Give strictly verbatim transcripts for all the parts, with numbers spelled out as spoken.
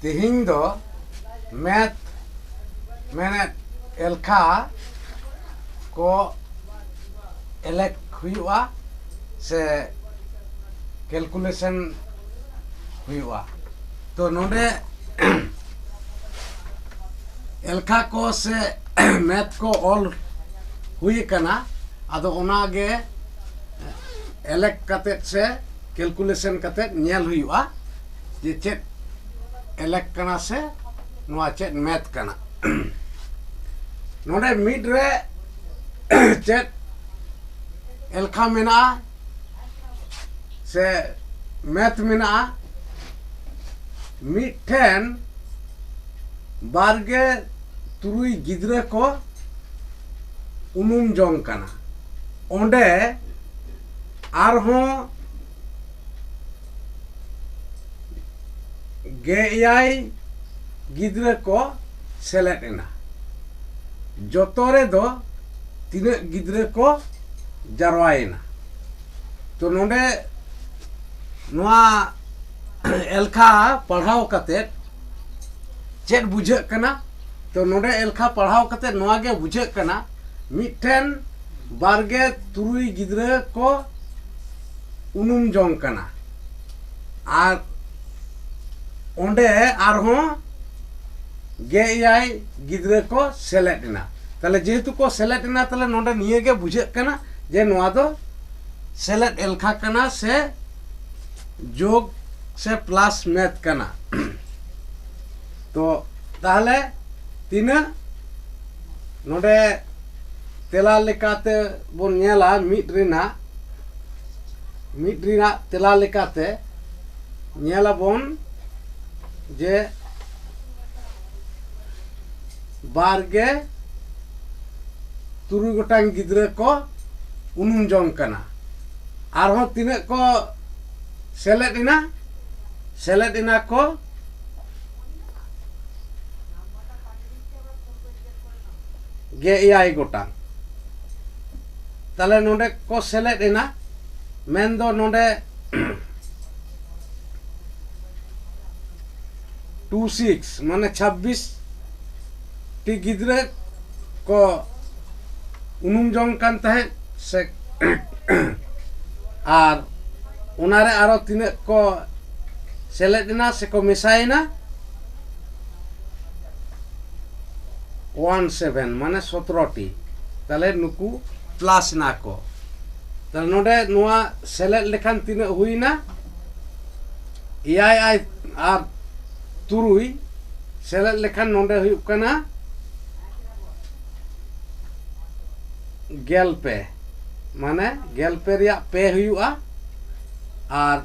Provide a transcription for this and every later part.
ᱛᱮᱦᱮᱧ ᱫᱚ ᱢᱮᱛᱷ ᱢᱮᱱᱮᱫ ᱮᱞᱠᱷᱟ ᱠᱚ ᱮᱞᱮᱠ ᱦᱩᱭᱩᱜᱼᱟ ᱥᱮ ᱠᱮᱞᱠᱩᱞᱮᱥᱚᱱ ᱦᱩᱭᱩᱜᱼᱟ᱾ ᱛᱚ ᱱᱚᱰᱮ ᱮᱞᱠᱷᱟ ᱠᱚ ᱥᱮ ᱢᱮᱛᱷ ᱠᱚ ᱚᱞ ᱦᱩᱭ ᱟᱠᱟᱱᱟ᱾ ᱟᱫᱚ ᱚᱱᱟᱜᱮ ᱮᱞᱮᱠ ᱠᱟᱛᱮᱫ ᱥᱮ ᱠᱮᱞᱠᱩᱞᱮᱥᱚᱱ ᱠᱟᱛᱮᱫ ᱧᱮᱞ ᱦᱩᱭᱩᱜᱼᱟ ᱡᱮ ᱪᱮᱫ ᱮᱞᱮᱠ ᱠᱟᱱᱟ ᱥᱮ ᱱᱚᱣᱟ ᱪᱮᱫ ᱢᱮᱛᱷ ᱠᱟᱱᱟ᱾ ᱱᱚᱰᱮ ᱢᱤᱫ ᱨᱮ ᱪᱮᱫ ᱮᱞᱠᱷᱟ ᱢᱮᱱᱟᱜᱼᱟ ᱥᱮ ᱢᱮᱛᱷ ᱢᱮᱱᱟᱜᱼᱟ? ᱢᱤᱫᱴᱷᱮᱱ ᱵᱟᱨᱜᱮ ᱛᱩᱨᱩᱭ ᱜᱤᱫᱽᱨᱟᱹ ᱠᱚ ᱩᱱᱩᱢ ᱡᱚᱝ ᱠᱟᱱᱟ᱾ ᱚᱸᱰᱮ ᱟᱨᱦᱚᱸ ᱜᱮ ᱮᱭᱟᱭ ᱜᱤᱫᱽᱨᱟᱹ ᱠᱚ ᱥᱮᱞᱮᱫ ᱮᱱᱟ᱾ ᱡᱚᱛᱚ ᱨᱮᱫᱚ ᱛᱤᱱᱟᱹᱜ ᱜᱤᱫᱽᱨᱟᱹ ᱠᱚ ᱡᱟᱨᱣᱟᱭᱮᱱᱟ? ᱛᱚ ᱱᱚᱰᱮ ᱱᱚᱣᱟ ᱮᱞᱠᱷᱟ ᱯᱟᱲᱦᱟᱣ ᱠᱟᱛᱮᱫ ᱪᱮᱫ ᱵᱩᱡᱷᱟᱹᱜ ᱠᱟᱱᱟ? ᱛᱚ ᱱᱚᱰᱮ ᱮᱞᱠᱷᱟ ᱯᱟᱲᱦᱟᱣ ᱠᱟᱛᱮᱫ ᱱᱚᱣᱟ ᱜᱮ ᱵᱩᱡᱷᱟᱹᱜ ᱠᱟᱱᱟ, ᱢᱤᱫᱴᱷᱮᱱ ᱵᱟᱨᱜᱮ ᱛᱩᱨᱩᱭ ᱜᱤᱫᱽᱨᱟᱹ ᱠᱚ ᱩᱱᱩᱢ ᱡᱚᱝ ᱠᱟᱱᱟ, ᱟᱨ ᱚᱸᱰᱮ ᱟᱨᱦᱚᱸ ᱜᱮ ᱮᱭᱟᱭ ᱜᱤᱫᱽᱨᱟᱹ ᱠᱚ ᱥᱮᱞᱮᱫ ᱮᱱᱟ᱾ ᱛᱟᱦᱞᱮ ᱡᱮᱦᱮᱛᱩ ᱠᱚ ᱥᱮᱞᱮᱫ ᱮᱱᱟ, ᱛᱟᱦᱞᱮ ᱱᱚᱰᱮ ᱱᱤᱭᱟᱹ ᱜᱮ ᱵᱩᱡᱷᱟᱹᱜ ᱠᱟᱱᱟ ᱡᱮ ᱱᱚᱣᱟ ᱫᱚ ᱥᱮᱞᱮᱫ ᱮᱞᱠᱷᱟ ᱠᱟᱱᱟ ᱥᱮ ᱡᱳᱜᱽ ᱥᱮ ᱯᱞᱟᱥ ᱢᱮᱛᱷ ᱠᱟᱱᱟ᱾ ᱛᱚ ᱛᱟᱦᱞᱮ ᱛᱤᱱᱟᱹᱜ ᱱᱚᱰᱮ ᱛᱮᱞᱟ ᱞᱮᱠᱟᱛᱮ ᱵᱚᱱ ᱧᱮᱞᱟ, ᱢᱤᱫ ᱨᱮᱱᱟᱜ ᱢᱤᱫ ᱨᱮᱱᱟᱜ ᱛᱮᱞᱟ ᱞᱮᱠᱟᱛᱮ ᱧᱮᱞᱟᱵᱚᱱ ᱡᱮ ᱵᱟᱨ ᱜᱮ ᱛᱩᱨᱩᱭ ᱜᱚᱴᱟᱝ ᱜᱤᱫᱽᱨᱟᱹ ᱠᱚ ᱩᱱᱩᱢ ᱡᱚᱝ ᱠᱟᱱᱟ᱾ ᱟᱨᱦᱚᱸ ᱛᱤᱱᱟᱹᱜ ᱠᱚ ᱥᱮᱞᱮᱫ ᱮᱱᱟ? ᱥᱮᱞᱮᱫ ᱮᱱᱟ ᱠᱚ ᱜᱮ ᱮᱭᱟᱭ ᱜᱚᱴᱟᱝ᱾ ᱛᱟᱦᱞᱮ ᱱᱚᱰᱮ ᱠᱚ ᱥᱮᱞᱮᱫ ᱮᱱᱟ, ᱢᱮᱱᱫᱚ ᱱᱚᱰᱮ ᱴᱩ ᱥᱤᱠᱥ, ᱢᱟᱱᱮ ᱪᱷᱟᱵᱵᱤᱥ ᱴᱤ ᱜᱤᱫᱽᱨᱟᱹ ᱠᱚ ᱩᱱᱩᱢ ᱡᱚᱝ ᱠᱟᱱ ᱛᱟᱦᱮᱸᱫ ᱥᱮ ᱟᱨ ᱚᱱᱟᱨᱮ ᱟᱨᱚ ᱛᱤᱱᱟᱹᱜ ᱠᱚ ᱥᱮᱞᱮᱫ ᱮᱱᱟ ᱥᱮᱠᱚ ᱢᱮᱥᱟᱭᱮᱱᱟ? ᱚᱣᱟᱱ ᱥᱮᱵᱷᱮᱱ, ᱢᱟᱱᱮ ᱥᱚᱛᱨᱚ ᱴᱤ᱾ ᱛᱟᱦᱞᱮ ᱱᱩᱠᱩ ᱯᱞᱟᱥ ᱮᱱᱟ ᱠᱚ᱾ ᱛᱟᱦᱞᱮ ᱱᱚᱰᱮ ᱱᱚᱣᱟ ᱥᱮᱞᱮᱫ ᱞᱮᱠᱷᱟᱱ ᱛᱤᱱᱟᱹᱜ ᱦᱩᱭᱱᱟ? ᱮᱭᱟᱭ ᱟᱭ ᱟᱨ ᱛᱩᱨᱩᱭ ᱥᱮᱞᱮᱫ ᱞᱮᱠᱷᱟᱱ ᱱᱚᱰᱮ ᱦᱩᱭᱩᱜ ᱠᱟᱱᱟ ᱜᱮᱞ ᱯᱮ, ᱢᱟᱱᱮ ᱜᱮᱞ ᱯᱮ ᱨᱮᱭᱟᱜ ᱯᱮ ᱦᱩᱭᱩᱜᱼᱟ᱾ ᱟᱨ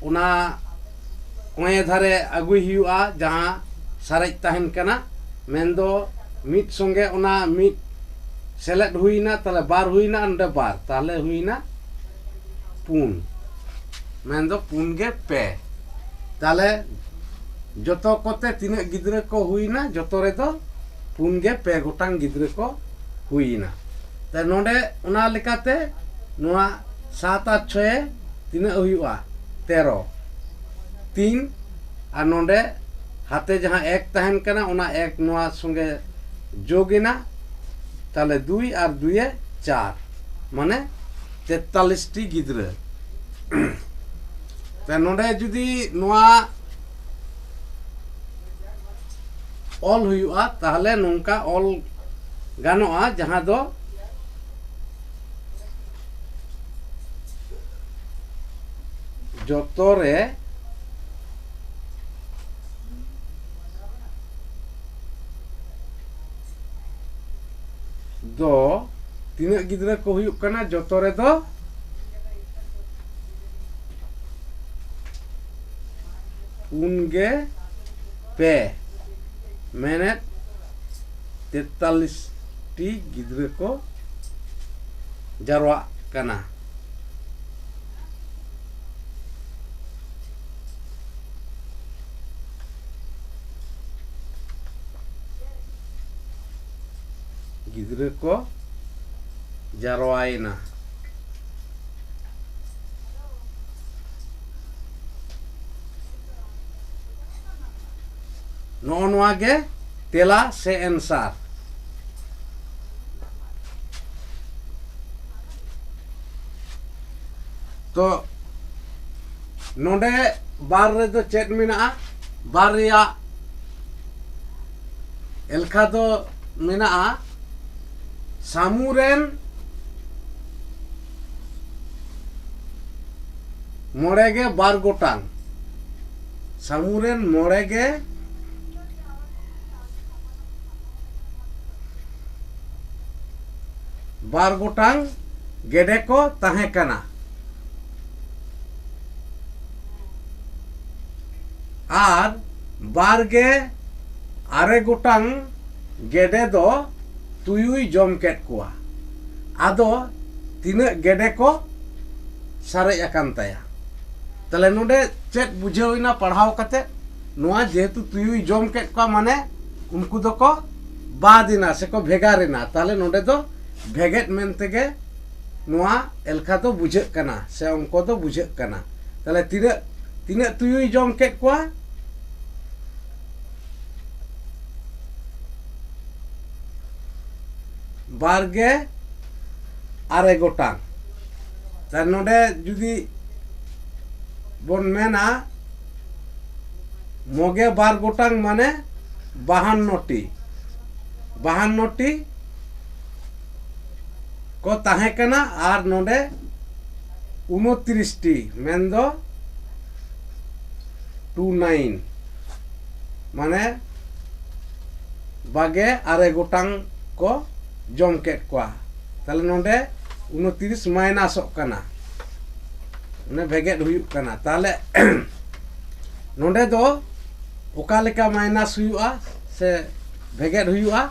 ᱚᱱᱟ ᱠᱚᱸᱭᱮ ᱫᱷᱟᱨᱮ ᱟᱹᱜᱩᱭ ᱦᱩᱭᱩᱜᱼᱟ, ᱡᱟᱦᱟᱸ ᱥᱟᱨᱮᱡ ᱛᱟᱦᱮᱱ ᱠᱟᱱᱟ, ᱢᱮᱱᱫᱚ ᱢᱤᱫ ᱥᱚᱸᱜᱮ ᱚᱱᱟ ᱢᱤᱫ ᱥᱮᱞᱮᱫ ᱦᱩᱭᱱᱟ, ᱛᱟᱦᱞᱮ ᱵᱟᱨ ᱦᱩᱭᱱᱟ, ᱱᱚᱰᱮ ᱵᱟᱨ, ᱛᱟᱦᱞᱮ ᱦᱩᱭᱱᱟ ᱯᱩᱱ, ᱢᱮᱱᱫᱚ ᱯᱩᱱ ᱜᱮ ᱯᱮ᱾ ᱛᱟᱦᱞᱮ ᱡᱚᱛᱚ ᱠᱚᱛᱮ ᱛᱤᱱᱟᱹᱜ ᱜᱤᱫᱽᱨᱟᱹ ᱠᱚ ᱦᱩᱭᱱᱟ? ᱡᱚᱛᱚ ᱨᱮᱫᱚ ᱯᱩᱱ ᱜᱮ ᱯᱮ ᱜᱚᱴᱟᱝ ᱜᱤᱫᱽᱨᱟᱹ ᱠᱚ ᱦᱩᱭᱱᱟ᱾ ᱛᱟᱦᱞᱮ ᱱᱚᱰᱮ ᱚᱱᱟ ᱞᱮᱠᱟᱛᱮ ᱱᱚᱣᱟ ᱥᱟᱛ ᱟᱨ ᱪᱷᱚᱭᱮ ᱛᱤᱱᱟᱹᱜ ᱦᱩᱭᱩᱜᱼᱟ? ᱛᱮᱨᱚ᱾ ᱛᱤᱱ, ᱟᱨ ᱱᱚᱰᱮ ᱦᱟᱛᱮ ᱡᱟᱦᱟᱸ ᱮᱠ ᱛᱟᱦᱮᱱ ᱠᱟᱱᱟ, ᱚᱱᱟ ᱮᱠ ᱱᱚᱣᱟ ᱥᱚᱸᱜᱮ ᱡᱳᱜᱽ ᱮᱱᱟ, ᱛᱟᱦᱞᱮ ᱫᱩᱭ ᱟᱨ ᱫᱩᱭᱮ ᱪᱟᱨ, ᱢᱟᱱᱮ ᱛᱮᱛᱟᱞᱤᱥ ᱴᱤ ᱜᱤᱫᱽᱨᱟᱹ᱾ ᱛᱚ ᱱᱚᱰᱮ ᱡᱩᱫᱤ ᱱᱚᱣᱟ ᱚᱞ ᱦᱩᱭᱩᱜᱼᱟ, ᱛᱟᱦᱞᱮ ᱱᱚᱝᱠᱟ ᱚᱞ ᱜᱟᱱᱚᱜᱼᱟ, ᱡᱟᱦᱟᱸ ᱫᱚ ᱡᱚᱛᱚ ᱨᱮ ᱫᱚ ᱛᱤᱱᱟᱹᱜ ᱜᱤᱫᱽᱨᱟᱹ ᱠᱚ ᱦᱩᱭᱩᱜ ᱠᱟᱱᱟ? ᱡᱚᱛᱚ ᱨᱮᱫᱚ ᱯᱩᱱ ᱜᱮ ᱯᱮ, ᱢᱮᱱᱮᱫ ᱛᱮᱛᱟᱞᱤᱥ ᱴᱤ ᱜᱤᱫᱽᱨᱟᱹ ᱠᱚ ᱡᱟᱨᱣᱟᱜ ᱠᱟᱱᱟ᱾ ᱜᱤᱫᱽᱨᱟᱹ ᱠᱚ ᱡᱟᱨᱣᱟᱭᱮᱱᱟ᱾ ᱱᱚᱜᱼᱚ ᱱᱚᱣᱟ ᱜᱮ ᱛᱮᱞᱟ ᱥᱮ ᱮᱱᱥᱟᱨ᱾ ᱛᱚ ᱱᱚᱰᱮ ᱵᱟᱨ ᱨᱮᱫᱚ ᱪᱮᱫ ᱢᱮᱱᱟᱜᱼᱟ? ᱵᱟᱨ ᱨᱮᱭᱟᱜ ᱮᱞᱠᱷᱟ ᱫᱚ ᱢᱮᱱᱟᱜᱼᱟ ᱥᱟᱹᱢᱩ ᱨᱮᱱ ᱢᱚᱬᱮ ᱜᱮ ᱵᱟᱨ ᱜᱚᱴᱟᱝ, ᱥᱟᱹᱢᱩ ᱨᱮᱱ ᱢᱚᱬᱮ ᱜᱮ ᱵᱟᱨ ᱜᱚᱴᱟᱝ ᱜᱮᱰᱮ ᱠᱚ ᱛᱟᱦᱮᱸ ᱠᱟᱱᱟ᱾ ᱟᱨ ᱵᱟᱨ ᱜᱮ ᱟᱨᱮ ᱜᱚᱴᱟᱝ ᱜᱮᱰᱮ ᱫᱚ ᱛᱩᱭᱩᱭ ᱡᱚᱢ ᱠᱮᱫ ᱠᱚᱣᱟ᱾ ᱟᱫᱚ ᱛᱤᱱᱟᱹᱜ ᱜᱮᱰᱮ ᱠᱚ ᱥᱟᱨᱮᱡ ᱟᱠᱟᱱ ᱛᱟᱭᱟ? ᱛᱟᱦᱞᱮ ᱱᱚᱰᱮ ᱪᱮᱫ ᱵᱩᱡᱷᱟᱹᱣ ᱮᱱᱟ ᱯᱟᱲᱦᱟᱣ ᱠᱟᱛᱮ? ᱱᱚᱣᱟ ᱡᱮᱦᱮᱛᱩ ᱛᱩᱭᱩᱭ ᱡᱚᱢ ᱠᱮᱫ ᱠᱚᱣᱟ, ᱢᱟᱱᱮ ᱩᱱᱠᱩ ᱫᱚᱠᱚ ᱵᱟᱫ ᱮᱱᱟ ᱥᱮᱠᱚ ᱵᱷᱮᱜᱟᱨ ᱮᱱᱟ᱾ ᱛᱟᱦᱞᱮ ᱱᱚᱰᱮ ᱫᱚ ᱵᱷᱮᱜᱮᱫ ᱢᱮᱱ ᱛᱮᱜᱮ ᱱᱚᱣᱟ ᱮᱞᱠᱷᱟ ᱫᱚ ᱵᱩᱡᱷᱟᱹᱜ ᱠᱟᱱᱟ ᱥᱮ ᱚᱝᱠᱚ ᱫᱚ ᱵᱩᱡᱷᱟᱹᱜ ᱠᱟᱱᱟ᱾ ᱛᱟᱦᱞᱮ ᱛᱤᱱᱟᱹᱜ, ᱛᱤᱱᱟᱹᱜ ᱛᱩᱭᱩᱭ ᱡᱚᱢ ᱠᱮᱫ ᱠᱚᱣᱟ? ᱵᱟᱨ ᱜᱮ ᱟᱨᱮ ᱜᱚᱴᱟᱝ᱾ ᱛᱟᱦᱞᱮ ᱱᱚᱰᱮ ᱡᱩᱫᱤ ᱵᱚᱱ ᱢᱮᱱᱟ ᱢᱚᱜᱮ ᱵᱟᱨ ᱜᱚᱴᱟᱝ ᱢᱟᱱᱮ ᱵᱟᱦᱟᱱᱱᱚ ᱴᱤ, ᱵᱟᱦᱟᱱᱱᱚ ᱴᱤ ᱠᱚ ᱛᱟᱦᱮᱸ ᱠᱟᱱᱟ᱾ ᱟᱨ ᱱᱚᱰᱮ ᱩᱱᱚᱛᱨᱤᱥ ᱴᱤ, ᱢᱮᱱᱫᱚ ᱴᱩ ᱱᱟᱭᱤᱱ, ᱢᱟᱱᱮ ᱵᱟᱜᱮ ᱟᱨᱮ ᱜᱚᱴᱟᱝ ᱠᱚ ᱡᱚᱢ ᱠᱮᱫ ᱠᱚᱣᱟ᱾ ᱛᱟᱦᱞᱮ ᱱᱚᱰᱮ ᱩᱱᱚᱛᱨᱤᱥ ᱢᱟᱭᱱᱟᱥᱚᱜ ᱠᱟᱱᱟ, ᱢᱟᱱᱮ ᱵᱷᱮᱜᱮᱫ ᱦᱩᱭᱩᱜ ᱠᱟᱱᱟ᱾ ᱛᱟᱦᱞᱮ ᱱᱚᱰᱮ ᱫᱚ ᱚᱠᱟ ᱞᱮᱠᱟ ᱢᱟᱭᱱᱟᱥ ᱦᱩᱭᱩᱜᱼᱟ ᱥᱮ ᱵᱷᱮᱜᱮᱫ ᱦᱩᱭᱩᱜᱼᱟ?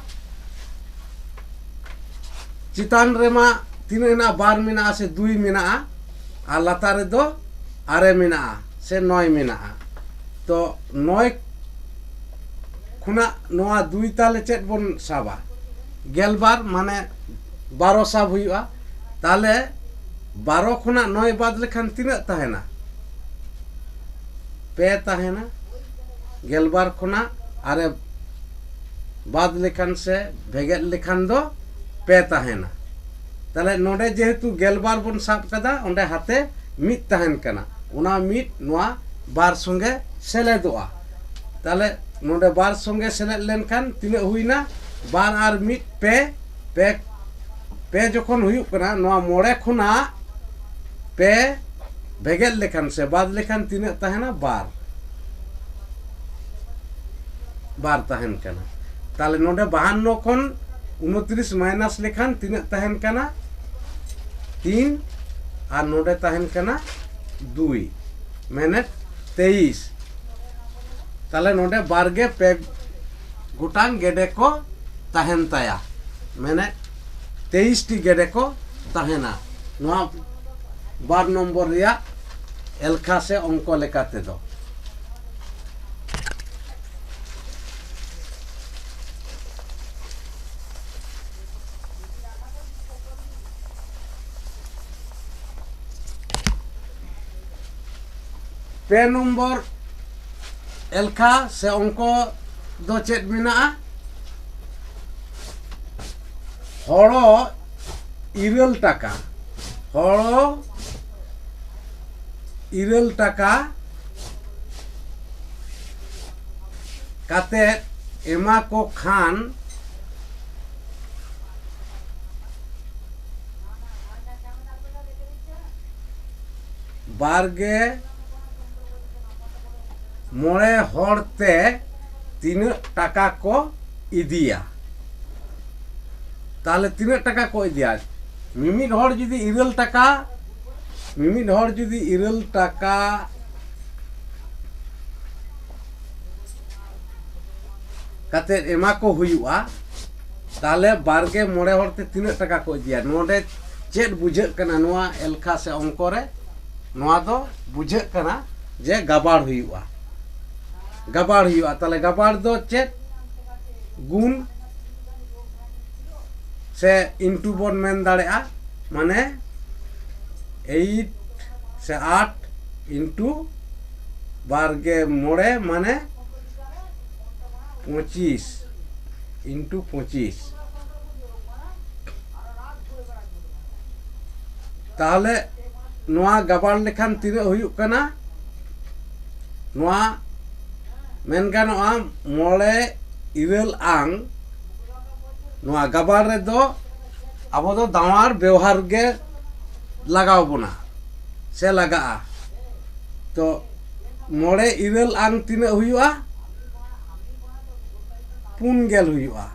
ᱪᱮᱛᱟᱱ ᱨᱮᱢᱟ ᱛᱤᱱᱟᱹᱜ ᱦᱮᱱᱟᱜᱼᱟ? ᱵᱟᱨ ᱢᱮᱱᱟᱜᱼᱟ ᱥᱮ ᱫᱩᱭ ᱢᱮᱱᱟᱜᱼᱟ, ᱟᱨ ᱞᱟᱛᱟᱨ ᱨᱮᱫᱚ ᱟᱨᱮ ᱢᱮᱱᱟᱜᱼᱟ ᱥᱮ ᱱᱚᱭ ᱢᱮᱱᱟᱜᱼᱟ᱾ ᱛᱚ ᱱᱚᱭ ᱠᱷᱚᱱᱟᱜ ᱱᱚᱣᱟ ᱫᱩᱭ ᱛᱟᱦᱞᱮ ᱪᱮᱫ ᱵᱚᱱ ᱥᱟᱵᱟ? ᱜᱮᱞᱵᱟᱨ, ᱢᱟᱱᱮ ᱵᱟᱨᱚ ᱥᱟᱵ ᱦᱩᱭᱩᱜᱼᱟ᱾ ᱛᱟᱦᱞᱮ ᱵᱟᱨᱚ ᱠᱷᱚᱱᱟᱜ ᱱᱚᱭ ᱵᱟᱫ ᱞᱮᱠᱷᱟᱱ ᱛᱤᱱᱟᱹᱜ ᱛᱟᱦᱮᱱᱟ? ᱯᱮ ᱛᱟᱦᱮᱱᱟ᱾ ᱜᱮᱞᱵᱟᱨ ᱠᱷᱚᱱᱟᱜ ᱟᱨᱮ ᱵᱟᱫ ᱞᱮᱠᱷᱟᱱ ᱥᱮ ᱵᱷᱮᱜᱮᱫ ᱞᱮᱠᱷᱟᱱ ᱫᱚ ᱯᱮ ᱛᱟᱦᱮᱱᱟ᱾ ᱛᱟᱦᱞᱮ ᱱᱚᱰᱮ ᱡᱮᱦᱮᱛᱩ ᱜᱮᱞᱵᱟᱨ ᱵᱚᱱ ᱥᱟᱵ ᱠᱟᱫᱟ, ᱚᱸᱰᱮ ᱦᱟᱛᱮ ᱢᱤᱫ ᱛᱟᱦᱮᱱ ᱠᱟᱱᱟ, ᱚᱱᱟ ᱢᱤᱫ ᱱᱚᱣᱟ ᱵᱟᱨ ᱥᱚᱸᱜᱮ ᱥᱮᱞᱮᱫᱚᱜᱼᱟ᱾ ᱛᱟᱦᱞᱮ ᱱᱚᱰᱮ ᱵᱟᱨ ᱥᱚᱸᱜᱮ ᱥᱮᱞᱮᱫ ᱞᱮᱱᱠᱷᱟᱱ ᱛᱤᱱᱟᱹᱜ ᱦᱩᱭᱱᱟ? ᱵᱟᱨ ᱟᱨ ᱢᱤᱫ ᱯᱮ, ᱯᱮ, ᱯᱮ ᱡᱚᱠᱷᱚᱱ ᱦᱩᱭᱩᱜ ᱠᱟᱱᱟ, ᱱᱚᱣᱟ ᱢᱚᱬᱮ ᱠᱷᱚᱱᱟᱜ ᱯᱮ ᱵᱷᱮᱜᱮᱫ ᱞᱮᱠᱷᱟᱱ ᱥᱮ ᱵᱟᱫ ᱞᱮᱠᱷᱟᱱ ᱛᱤᱱᱟᱹᱜ ᱛᱟᱦᱮᱱᱟ? ᱵᱟᱨ᱾ ᱵᱟᱨ ᱛᱟᱦᱮᱱ ᱠᱟᱱᱟ᱾ ᱛᱟᱦᱞᱮ ᱱᱚᱰᱮ ᱵᱟᱦᱟᱱᱱᱚ ᱠᱷᱚᱱ ᱩᱱᱛᱨᱤᱥ ᱢᱟᱭᱱᱟᱥ ᱞᱮᱠᱷᱟᱱ ᱛᱤᱱᱟᱹᱜ ᱛᱟᱦᱮᱱ ᱠᱟᱱᱟ? ᱛᱤᱱ᱾ ᱟᱨ ᱱᱚᱰᱮ ᱛᱟᱦᱮᱱ ᱠᱟᱱᱟ ᱫᱩᱭ, ᱢᱮᱱᱮᱫ ᱛᱮᱭᱤᱥ᱾ ᱛᱟᱦᱞᱮ ᱱᱚᱰᱮ ᱵᱟᱨ ᱜᱮ ᱯᱮ ᱜᱚᱴᱟᱝ ᱜᱮᱰᱮ ᱠᱚ ᱛᱟᱦᱮᱱ ᱛᱟᱭᱟ, ᱢᱮᱱᱮᱫ ᱛᱮᱭᱤᱥ ᱴᱤ ᱜᱮᱰᱮ ᱠᱚ ᱛᱟᱦᱮᱱᱟ᱾ ᱱᱚᱣᱟ ᱵᱟᱨ ᱱᱚᱢᱵᱚᱨ ᱨᱮᱭᱟᱜ ᱮᱞᱠᱷᱟ ᱥᱮ ᱚᱝᱠᱚ ᱞᱮᱠᱟ ᱛᱮᱫᱚ᱾ ᱯᱮ ᱱᱚᱢᱵᱚᱨ ᱮᱞᱠᱷᱟ ᱥᱮ ᱚᱝᱠᱚ ᱫᱚ ᱪᱮᱫ ᱢᱮᱱᱟᱜᱼᱟ? ᱦᱚᱲᱚ ᱤᱨᱟᱹᱞ ᱴᱟᱠᱟ, ᱦᱚᱲᱚ ᱤᱨᱟᱹᱞ ᱴᱟᱠᱟ ᱠᱟᱛᱮᱫ ᱮᱢᱟ ᱠᱚ ᱠᱷᱟᱱ ᱵᱟᱨ ᱜᱮ ᱢᱚᱬᱮ ᱦᱚᱲ ᱛᱮ ᱛᱤᱱᱟᱹᱜ ᱴᱟᱠᱟ ᱠᱚ ᱤᱫᱤᱭᱟ? ᱛᱟᱦᱞᱮ ᱛᱤᱱᱟᱹᱜ ᱴᱟᱠᱟ ᱠᱚ ᱤᱫᱤᱭᱟ? ᱢᱤᱢᱤᱫ ᱦᱚᱲ ᱡᱩᱫᱤ ᱤᱨᱟᱹᱞ ᱴᱟᱠᱟ, ᱢᱤᱢᱤᱫ ᱦᱚᱲ ᱡᱩᱫᱤ ᱤᱨᱟᱹᱞ ᱴᱟᱠᱟ ᱠᱟᱛᱮᱫ ᱮᱢᱟ ᱠᱚ ᱦᱩᱭᱩᱜᱼᱟ, ᱛᱟᱦᱞᱮ ᱵᱟᱨ ᱜᱮ ᱢᱚᱬᱮ ᱦᱚᱲ ᱛᱮ ᱛᱤᱱᱟᱹᱜ ᱴᱟᱠᱟ ᱠᱚ ᱤᱫᱤᱭᱟ? ᱱᱚᱰᱮ ᱪᱮᱫ ᱵᱩᱡᱷᱟᱹᱜ ᱠᱟᱱᱟ ᱱᱚᱣᱟ ᱮᱞᱠᱷᱟ ᱥᱮ ᱚᱝᱠᱚ ᱨᱮ? ᱱᱚᱣᱟ ᱫᱚ ᱵᱩᱡᱷᱟᱹᱜ ᱠᱟᱱᱟ ᱡᱮ ᱜᱟᱵᱟᱲ ᱦᱩᱭᱩᱜᱼᱟ, ᱜᱟᱵᱟᱲ ᱦᱩᱭᱩᱜᱼᱟ᱾ ᱛᱟᱦᱞᱮ ᱜᱟᱵᱟᱲ ᱫᱚ ᱪᱮᱫ? ᱜᱩᱱ ᱥᱮ ᱤᱱᱴᱩ ᱵᱚᱱ ᱢᱮᱱ ᱫᱟᱲᱮᱭᱟᱜᱼᱟ, ᱢᱟᱱᱮ ᱮᱭᱤᱴ ᱥᱮ ᱟᱴ ᱤᱱᱴᱩ ᱵᱟᱨ ᱜᱮ ᱢᱚᱬᱮ, ᱢᱟᱱᱮ ᱯᱚᱸᱪᱤᱥ ᱤᱱᱴᱩ ᱯᱚᱸᱪᱤᱥ᱾ ᱛᱟᱦᱚᱞᱮ ᱱᱚᱣᱟ ᱜᱟᱵᱟᱲ ᱞᱮᱠᱷᱟᱱ ᱛᱤᱱᱟᱹᱜ ᱦᱩᱭᱩᱜ ᱠᱟᱱᱟ? ᱱᱚᱣᱟ ᱢᱮᱱ ᱜᱟᱱᱚᱜᱼᱟ ᱢᱚᱬᱮ ᱤᱨᱟᱹᱞ ᱟᱝ᱾ ᱱᱚᱣᱟ ᱜᱟᱵᱟᱲ ᱨᱮᱫᱚ ᱟᱵᱚ ᱫᱚ ᱫᱟᱣᱟᱨ ᱵᱮᱣᱦᱟᱨ ᱜᱮ ᱞᱟᱜᱟᱣ ᱵᱚᱱᱟ ᱥᱮ ᱞᱟᱜᱟᱜᱼᱟ᱾ ᱛᱚ ᱢᱚᱬᱮ ᱤᱨᱟᱹᱞ ᱟᱝ ᱛᱤᱱᱟᱹᱜ ᱦᱩᱭᱩᱜᱼᱟ? ᱯᱩᱱ ᱜᱮᱞ ᱦᱩᱭᱩᱜᱼᱟ᱾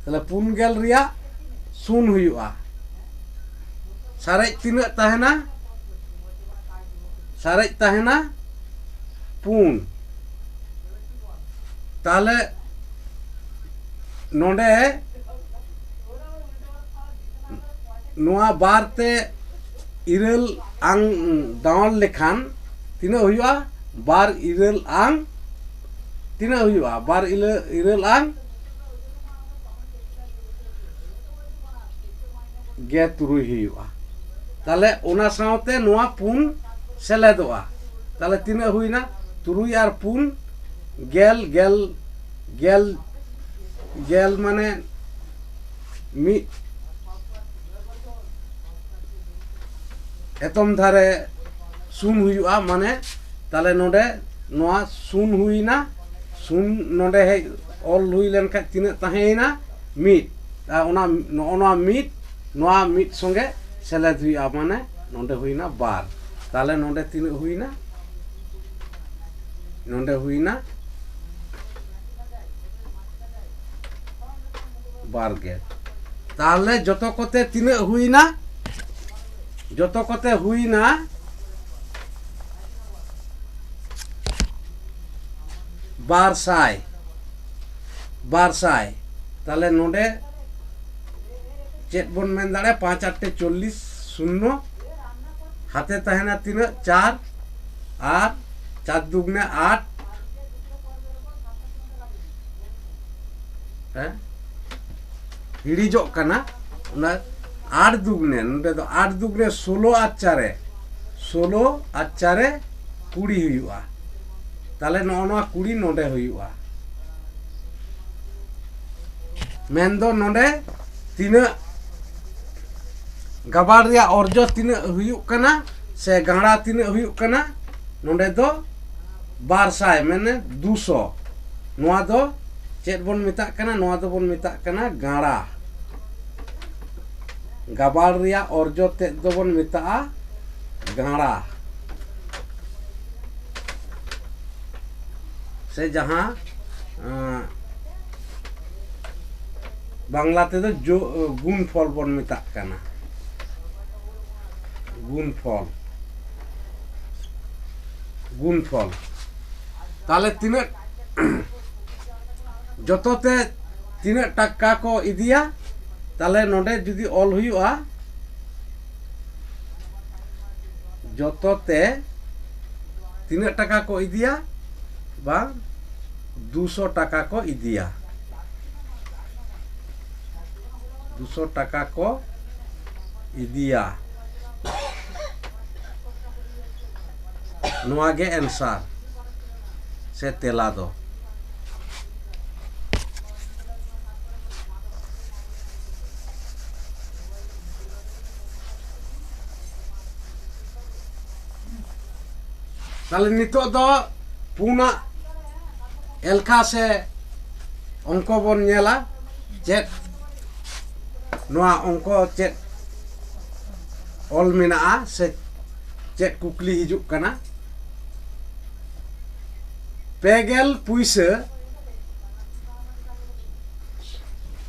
ᱛᱟᱦᱞᱮ ᱯᱩᱱ ᱜᱮᱞ ᱨᱮᱭᱟᱜ ᱥᱩᱱ ᱦᱩᱭᱩᱜᱼᱟ᱾ ᱥᱟᱨᱮᱡ ᱛᱤᱱᱟᱹᱜ ᱛᱟᱦᱮᱱᱟ? ᱥᱟᱨᱮᱡ ᱛᱟᱦᱮᱱᱟ ᱯᱩᱱ᱾ ᱛᱟᱦᱞᱮ ᱱᱚᱰᱮ ᱱᱚᱣᱟ ᱵᱟᱨ ᱛᱮ ᱤᱨᱟᱹᱞ ᱟᱝ ᱫᱟᱣᱟᱱ ᱞᱮᱠᱷᱟᱱ ᱛᱤᱱᱟᱹᱜ ᱦᱩᱭᱩᱜᱼᱟ? ᱵᱟᱨ ᱤᱨᱟᱹᱞ ᱟᱝ᱾ ᱛᱤᱱᱟᱹᱜ ᱦᱩᱭᱩᱜᱼᱟ? ᱵᱟᱨ ᱤᱞᱟᱹ- ᱤᱨᱟᱹᱞ ᱟᱝ ᱜᱮ ᱛᱩᱨᱩᱭ ᱦᱩᱭᱩᱜᱼᱟ᱾ ᱛᱟᱦᱞᱮ ᱚᱱᱟ ᱥᱟᱶᱛᱮ ᱱᱚᱣᱟ ᱯᱩᱱ ᱥᱮᱞᱮᱫᱚᱜᱼᱟ᱾ ᱛᱟᱦᱞᱮ ᱛᱤᱱᱟᱹᱜ ᱦᱩᱭᱱᱟ? ᱛᱩᱨᱩᱭ ᱟᱨ ᱯᱩᱱ, ᱜᱮᱞ, ᱜᱮᱞ, ᱜᱮᱞ, ᱜᱮᱞ ᱢᱟᱱᱮ ᱢᱤᱫ ᱮᱛᱚᱢ ᱫᱷᱟᱨᱮ ᱥᱩᱱ ᱦᱩᱭᱩᱜᱼᱟ, ᱢᱟᱱᱮ ᱛᱟᱦᱞᱮ ᱱᱚᱰᱮ ᱱᱚᱣᱟ ᱥᱩᱱ ᱦᱩᱭᱱᱟ, ᱥᱩᱱ ᱱᱚᱰᱮ ᱦᱮᱡ ᱚᱞ ᱦᱩᱭ ᱞᱮᱱᱠᱷᱟᱱ ᱛᱤᱱᱟᱹᱜ ᱛᱟᱦᱮᱸᱭᱮᱱᱟ? ᱢᱤᱫ᱾ ᱟᱨ ᱚᱱᱟ ᱱᱚᱜᱼᱚ ᱱᱚᱣᱟ ᱢᱤᱫ, ᱱᱚᱣᱟ ᱢᱤᱫ ᱥᱚᱸᱜᱮ ᱥᱮᱞᱮᱫ ᱦᱩᱭᱩᱜᱼᱟ, ᱢᱟᱱᱮ ᱱᱚᱰᱮ ᱦᱩᱭᱱᱟ ᱵᱟᱨ᱾ ᱛᱟᱦᱞᱮ ᱱᱚᱰᱮ ᱛᱤᱱᱟᱹᱜ ᱦᱩᱭᱱᱟ? ᱱᱚᱰᱮ ᱦᱩᱭᱱᱟ ᱵᱟᱨ ᱜᱮᱞ᱾ ᱛᱟᱦᱞᱮ ᱡᱚᱛᱚ ᱠᱚᱛᱮ ᱛᱤᱱᱟᱹᱜ ᱦᱩᱭᱱᱟ? ᱡᱚᱛᱚ ᱠᱚᱛᱮ ᱦᱩᱭᱱᱟ ᱵᱟᱨ ᱥᱟᱭ, ᱵᱟᱨ ᱥᱟᱭ᱾ ᱛᱟᱦᱞᱮ ᱱᱚᱰᱮ ᱪᱮᱫ ᱵᱚᱱ ᱢᱮᱱ ᱫᱟᱲᱮᱭᱟᱜᱼᱟ? ᱯᱟᱸᱪ ᱟᱴ ᱪᱚᱞᱞᱤᱥ, ᱥᱩᱱᱱᱚ, ᱦᱟᱛᱮ ᱛᱟᱦᱮᱱᱟ ᱛᱤᱱᱟᱹᱜ? ᱪᱟᱨ, ᱟᱨ ᱪᱟᱨ ᱫᱩᱜᱽᱱᱮ ᱟᱴ, ᱦᱮᱸ, ᱦᱤᱲᱤᱡᱚᱜ ᱠᱟᱱᱟ᱾ ᱚᱱᱟ ᱟᱴ ᱫᱩᱜᱽᱱᱮ, ᱱᱚᱰᱮ ᱫᱚ ᱟᱴ ᱫᱩᱜᱽᱱᱮ ᱥᱳᱞᱳ ᱟᱨ ᱪᱟᱨᱮ, ᱥᱳᱞᱳ ᱟᱨ ᱪᱟᱨᱮ ᱠᱩᱲᱤ ᱦᱩᱭᱩᱜᱼᱟ᱾ ᱛᱟᱦᱞᱮ ᱱᱚᱜᱼᱚ ᱱᱚᱣᱟ ᱠᱩᱲᱤ ᱱᱚᱰᱮ ᱦᱩᱭᱩᱜᱼᱟ᱾ ᱢᱮᱱᱫᱚ ᱱᱚᱰᱮ ᱛᱤᱱᱟᱹᱜ ᱜᱟᱵᱟᱲ ᱨᱮᱭᱟᱜ ᱚᱨᱡᱚ ᱛᱤᱱᱟᱹᱜ ᱦᱩᱭᱩᱜ ᱠᱟᱱᱟ ᱥᱮ ᱜᱟᱸᱲᱟ ᱛᱤᱱᱟᱹᱜ ᱦᱩᱭᱩᱜ ᱠᱟᱱᱟ, ᱱᱚᱰᱮ ᱫᱚ ᱵᱟᱨ ᱥᱟᱭ, ᱢᱟᱱᱮ ᱫᱩᱥᱚ᱾ ᱱᱚᱣᱟ ᱫᱚ ᱪᱮᱫ ᱵᱚᱱ ᱢᱮᱛᱟᱜ ᱠᱟᱱᱟ? ᱱᱚᱣᱟ ᱫᱚᱵᱚᱱ ᱢᱮᱛᱟᱜ ᱠᱟᱱᱟ ᱜᱟᱸᱲᱟ᱾ ᱜᱟᱵᱟᱲ ᱨᱮᱭᱟᱜ ᱚᱨᱡᱚ ᱛᱮᱫ ᱫᱚᱵᱚᱱ ᱢᱮᱛᱟᱜᱼᱟ ᱜᱟᱸᱲᱟ᱾ ᱥᱮ ᱡᱟᱦᱟᱸ, ᱟᱸ, ᱵᱟᱝᱞᱟ ᱛᱮᱫᱚ ᱡᱳ-, ᱜᱩᱱᱯᱷᱚᱞ ᱵᱚᱱ ᱢᱮᱛᱟᱜ ᱠᱟᱱᱟ᱾ ᱜᱩᱱᱯᱷᱚᱞ᱾ ᱜᱩᱱᱯᱷᱚᱞ᱾ ᱛᱟᱦᱞᱮ ᱛᱤᱱᱟᱹᱜ, ᱡᱚᱛᱚ ᱛᱮ ᱛᱤᱱᱟᱹᱜ ᱴᱟᱠᱟ ᱠᱚ ᱤᱫᱤᱭᱟ? ᱛᱟᱦᱞᱮ ᱱᱚᱰᱮ ᱡᱩᱫᱤ ᱚᱞ ᱦᱩᱭᱩᱜᱼᱟ, ᱡᱚᱛᱚ ᱛᱮ ᱛᱤᱱᱟᱹᱜ ᱴᱟᱠᱟ ᱠᱚ ᱤᱫᱤᱭᱟ? ᱵᱟᱝ, ᱫᱩᱥᱚ ᱴᱟᱠᱟ ᱠᱚ ᱤᱫᱤᱭᱟ᱾ ᱫᱩᱥᱚ ᱴᱟᱠᱟ ᱠᱚ ᱤᱫᱤᱭᱟ᱾ ᱱᱚᱣᱟ ᱜᱮ answer ᱥᱮ ᱛᱮᱞᱟ ᱫᱚ᱾ ᱛᱟᱦᱞᱮ ᱱᱤᱛᱚᱜ ᱫᱚ ᱯᱩᱱᱟᱜ ᱮᱞᱠᱷᱟ ᱥᱮ ᱚᱝᱠᱚ ᱵᱚᱱ ᱧᱮᱞᱟ᱾ ᱪᱮᱫ ᱱᱚᱣᱟ ᱚᱝᱠᱚ ᱪᱮᱫ ᱚᱞ ᱢᱮᱱᱟᱜᱼᱟ ᱥᱮ ᱪᱮᱫ ᱠᱩᱠᱞᱤ ᱦᱤᱡᱩᱜ ᱠᱟᱱᱟ? ᱯᱮ ᱜᱮᱞ ᱯᱩᱭᱥᱟᱹ,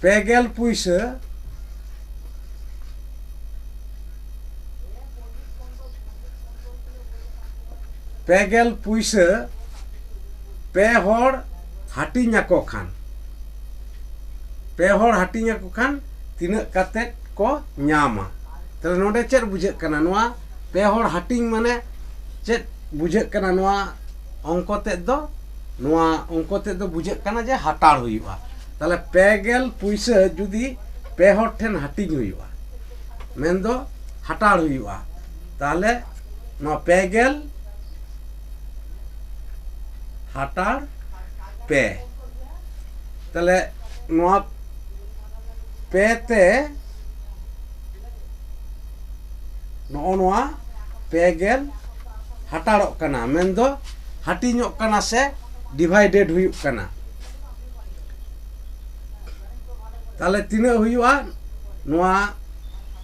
ᱯᱮ ᱜᱮᱞ ᱯᱩᱭᱥᱟᱹ, ᱯᱮ ᱜᱮᱞ ᱯᱩᱭᱥᱟᱹ ᱯᱮ ᱦᱚᱲ ᱦᱟᱹᱴᱤᱧ ᱟᱠᱚ ᱠᱷᱟᱱ, ᱯᱮ ᱦᱚᱲ ᱦᱟᱹᱴᱤᱧ ᱟᱠᱚ ᱠᱷᱟᱱ ᱛᱤᱱᱟᱹᱜ ᱠᱟᱛᱮᱫ ᱠᱚ ᱧᱟᱢᱟ? ᱛᱟᱦᱞᱮ ᱱᱚᱰᱮ ᱪᱮᱫ ᱵᱩᱡᱷᱟᱹᱜ ᱠᱟᱱᱟ? ᱱᱚᱣᱟ ᱯᱮ ᱦᱚᱲ ᱦᱟᱹᱴᱤᱧ ᱢᱟᱱᱮ ᱪᱮᱫ ᱵᱩᱡᱷᱟᱹᱜ ᱠᱟᱱᱟ? ᱱᱚᱣᱟ ᱚᱝᱠᱚ ᱛᱮᱫ ᱫᱚ, ᱱᱚᱣᱟ ᱚᱝᱠᱚ ᱛᱮᱫ ᱫᱚ ᱵᱩᱡᱷᱟᱹᱜ ᱠᱟᱱᱟ ᱡᱮ ᱦᱟᱴᱟᱲ ᱦᱩᱭᱩᱜᱼᱟ᱾ ᱛᱟᱦᱞᱮ ᱯᱮ ᱜᱮᱞ ᱯᱩᱭᱥᱟᱹ ᱡᱩᱫᱤ ᱯᱮ ᱦᱚᱲ ᱴᱷᱮᱱ ᱦᱟᱹᱴᱤᱧ ᱦᱩᱭᱩᱜᱼᱟ, ᱢᱮᱱᱫᱚ ᱦᱟᱴᱟᱲ ᱦᱩᱭᱩᱜᱼᱟ, ᱛᱟᱦᱞᱮ ᱱᱚᱣᱟ ᱯᱮ ᱜᱮᱞ ᱦᱟᱴᱟᱲ ᱯᱮ᱾ ᱛᱟᱦᱞᱮ ᱱᱚᱣᱟ ᱯᱮ ᱛᱮ ᱱᱚᱜᱼᱚ ᱱᱚᱣᱟ ᱯᱮ ᱜᱮᱞ ᱦᱟᱴᱟᱲᱚᱜ ᱠᱟᱱᱟ, ᱢᱮᱱᱫᱚ ᱦᱟᱹᱴᱤᱧᱚᱜ ᱠᱟᱱᱟ ᱥᱮ ᱰᱤᱵᱷᱟᱭᱰᱮᱰ ᱦᱩᱭᱩᱜ ᱠᱟᱱᱟ᱾ ᱛᱟᱦᱞᱮ ᱛᱤᱱᱟᱹᱜ ᱦᱩᱭᱩᱜᱼᱟ? ᱱᱚᱣᱟ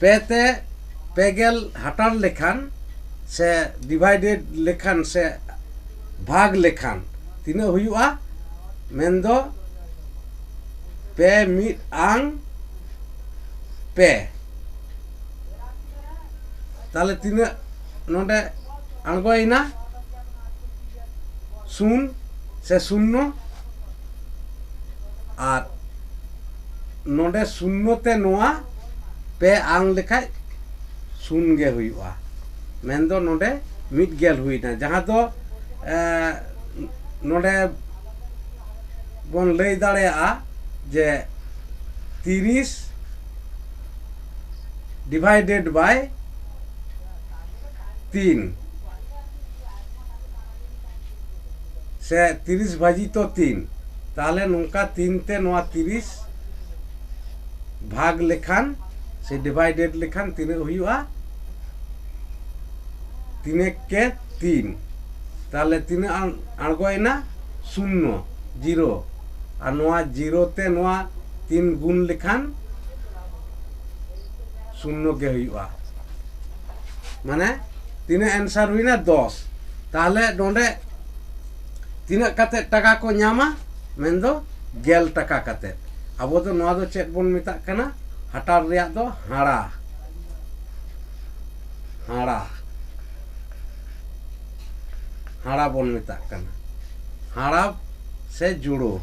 ᱯᱮ ᱛᱮ ᱯᱮ ᱜᱮᱞ ᱦᱟᱴᱟᱲ ᱞᱮᱠᱷᱟᱱ ᱥᱮ ᱰᱤᱵᱷᱟᱭᱰᱮᱰ ᱞᱮᱠᱷᱟᱱ ᱥᱮ ᱵᱷᱟᱜᱽ ᱞᱮᱠᱷᱟᱱ ᱛᱤᱱᱟᱹᱜ ᱦᱩᱭᱩᱜᱼᱟ? ᱢᱮᱱᱫᱚ ᱯᱮ ᱢᱤᱫ ᱟᱝ ᱯᱮ᱾ ᱛᱟᱦᱞᱮ ᱛᱤᱱᱟᱹᱜ ᱱᱚᱰᱮ ᱟᱬᱜᱚᱭᱮᱱᱟ? ᱥᱩᱱ ᱥᱮ ᱥᱩᱱᱱᱚ᱾ ᱟᱨ ᱱᱚᱰᱮ ᱥᱩᱱᱱᱚ ᱛᱮ ᱱᱚᱣᱟ ᱯᱮ ᱟᱝ ᱞᱮᱠᱷᱟᱡ ᱥᱩᱱ ᱜᱮ ᱦᱩᱭᱩᱜᱼᱟ, ᱢᱮᱱᱫᱚ ᱱᱚᱰᱮ ᱢᱤᱫ ᱜᱮᱞ ᱦᱩᱭᱱᱟ, ᱡᱟᱦᱟᱸ ᱫᱚ ᱮ, ᱱᱚᱰᱮ ᱵᱚᱱ ᱞᱟᱹᱭ ᱫᱟᱲᱮᱭᱟᱜᱼᱟ ᱡᱮ ᱛᱤᱨᱤᱥ divided by ᱛᱤᱱ ᱥᱮ ᱛᱤᱨᱤᱥ ᱵᱷᱟᱡᱤᱛᱚ ᱛᱤᱱ᱾ ᱛᱟᱦᱞᱮ ᱱᱚᱝᱠᱟ ᱛᱤᱱ ᱛᱮ ᱱᱚᱣᱟ ᱛᱤᱨᱤᱥ ᱵᱷᱟᱜᱽ ᱞᱮᱠᱷᱟᱱ ᱥᱮ ᱰᱤᱵᱷᱟᱭᱰᱮᱰ ᱞᱮᱠᱷᱟᱱ ᱛᱤᱱᱟᱹᱜ ᱦᱩᱭᱩᱜᱼᱟ? ᱛᱤᱱᱮᱠ ᱠᱮ ᱛᱤᱱ᱾ ᱛᱟᱦᱞᱮ ᱛᱤᱱᱟᱹᱜ ᱟᱬ- ᱟᱬᱜᱚᱭᱮᱱᱟ? ᱥᱩᱱᱱᱚ, ᱡᱤᱨᱳ᱾ ᱟᱨ ᱱᱚᱣᱟ ᱡᱤᱨᱳ ᱛᱮ ᱱᱚᱣᱟ ᱛᱤᱱ ᱜᱩᱱ ᱞᱮᱠᱷᱟᱱ ᱥᱩᱱᱱᱚ ᱜᱮ ᱦᱩᱭᱩᱜᱼᱟ᱾ ᱢᱟᱱᱮ ᱛᱤᱱᱟᱹᱜ ᱮᱱᱥᱟᱨ ᱦᱩᱭᱱᱟ? ᱫᱚᱥ᱾ ᱛᱟᱦᱞᱮ ᱱᱚᱰᱮ ᱛᱤᱱᱟᱹᱜ ᱠᱟᱛᱮ ᱴᱟᱠᱟ ᱠᱚ ᱧᱟᱢᱟ? ᱢᱮᱱᱫᱚ ᱜᱮᱞ ᱴᱟᱠᱟ ᱠᱟᱛᱮ᱾ ᱟᱵᱚ ᱫᱚ ᱱᱚᱣᱟ ᱫᱚ ᱪᱮᱫ ᱵᱚᱱ ᱢᱮᱛᱟᱜ ᱠᱟᱱᱟ? ᱦᱟᱴᱟᱲ ᱨᱮᱭᱟᱜ ᱫᱚ ᱦᱟᱲᱟ᱾ ᱦᱟᱲᱟ, ᱦᱟᱲᱟ ᱵᱚᱱ ᱢᱮᱛᱟᱜ ᱠᱟᱱᱟ᱾ ᱦᱟᱲᱟ ᱥᱮ ᱡᱩᱲᱳ,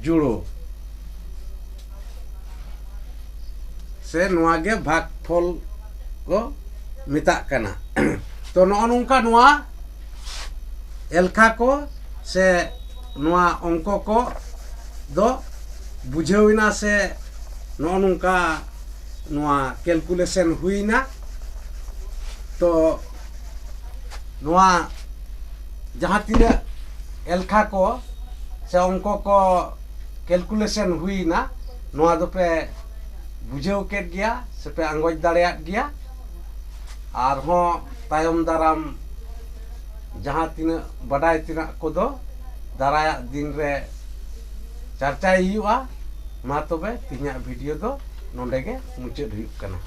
ᱡᱩᱲᱳ ᱥᱮ ᱱᱚᱣᱟ ᱜᱮ ᱵᱷᱟᱜᱽᱯᱷᱚᱞ ᱠᱚ ᱢᱮᱛᱟᱜ ᱠᱟᱱᱟ᱾ ᱛᱚ ᱱᱚᱜᱼᱚ ᱱᱚᱝᱠᱟ ᱱᱚᱣᱟ ᱮᱞᱠᱷᱟ ᱠᱚ ᱥᱮ ᱱᱚᱣᱟ ᱚᱝᱠᱚ ᱠᱚ ᱫᱚ ᱵᱩᱡᱷᱟᱹᱣ ᱮᱱᱟ ᱥᱮ ᱱᱚᱜᱼᱚ ᱱᱚᱝᱠᱟ ᱱᱚᱣᱟ ᱠᱮᱞᱠᱩᱞᱮᱥᱚᱱ ᱦᱩᱭᱱᱟ᱾ ᱛᱚ ᱱᱚᱣᱟ ᱡᱟᱦᱟᱸ ᱛᱤᱱᱟᱹᱜ ᱮᱞᱠᱷᱟ ᱠᱚ ᱥᱮ ᱚᱝᱠᱚ ᱠᱚ ᱠᱮᱞᱠᱩᱞᱮᱥᱚᱱ ᱦᱩᱭᱱᱟ, ᱱᱚᱣᱟ ᱫᱚᱯᱮ ᱵᱩᱡᱷᱟᱹᱣ ᱠᱮᱫ ᱜᱮᱭᱟ ᱥᱮᱯᱮ ᱟᱸᱜᱚᱪ ᱫᱟᱲᱮᱭᱟᱫ ᱜᱮᱭᱟ᱾ ᱟᱨᱦᱚᱸ ᱛᱟᱭᱚᱢ ᱫᱟᱨᱟᱢ ᱡᱟᱦᱟᱸ ᱛᱤᱱᱟᱹᱜ ᱵᱟᱰᱟᱭ ᱛᱮᱱᱟᱜ ᱠᱚᱫᱚ ᱫᱟᱨᱟᱭᱟᱜ ᱫᱤᱱ ᱨᱮ ᱪᱟᱨᱪᱟᱭ ᱦᱩᱭᱩᱜᱼᱟ᱾ ᱢᱟ ᱛᱚᱵᱮ ᱛᱮᱦᱮᱧᱟᱜ ᱵᱷᱤᱰᱤᱭᱳ ᱫᱚ ᱱᱚᱰᱮ ᱜᱮ ᱢᱩᱪᱟᱹᱫ ᱦᱩᱭᱩᱜ ᱠᱟᱱᱟ᱾